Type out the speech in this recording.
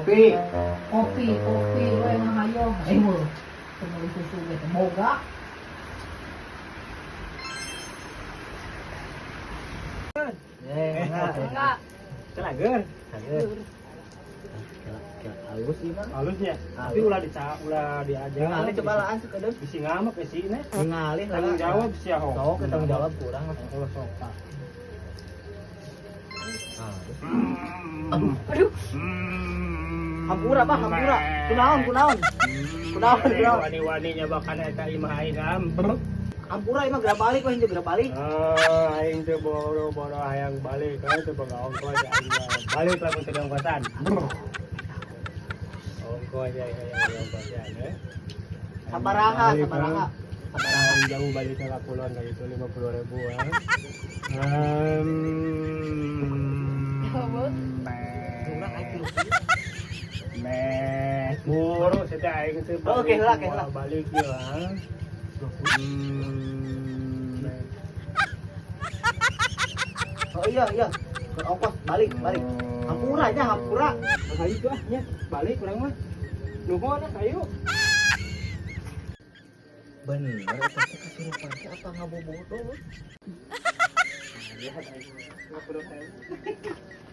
Kopi. Kopi, kopi we ngahayo. Eh mo. Tumuloy susu we boga. Eh, Enggak. Celager. Halus ieu mah. Halusnya. Tapi ulah dica, ulah diajar. Ningali coba laan sakedeung. Bisi ngamuk bisi ne. Ningali. Tanggung jawab sia ho. Sok tanggung jawab kurang. Oh, sok tah. Halus. Aduh. Aduh. Hampura bah, hampura. Kunaon, kunaon. Kunaon, kunaon. Wani-wani nyabakan eta imah aing am. Hampura imah geura balik wah geura balik. Ah, aing teu boro-boro hayang balik, kan teu boga ongkos aing mah. Balik lamun teu ongkosan. Ongkos ya hayang ongkosan eh. Sabaraha, Balik, sabaraha. eh. Sabaraha. Jauh balik ke kulon kayak itu 50.000 eh. Kurang aing tilu. Meh, buru sih aing teh. Oh, oke lah, oke lah. Balik ya. Meh. Oh iya iya. Ke ongkos balik, balik. Hampura aja, hampura. Ayo ah nya, balik urang mah. Nuhun ah, ayo. Bener eta teh kasurupan teh apa ngabobodo? Lihat aing mah. 50.000.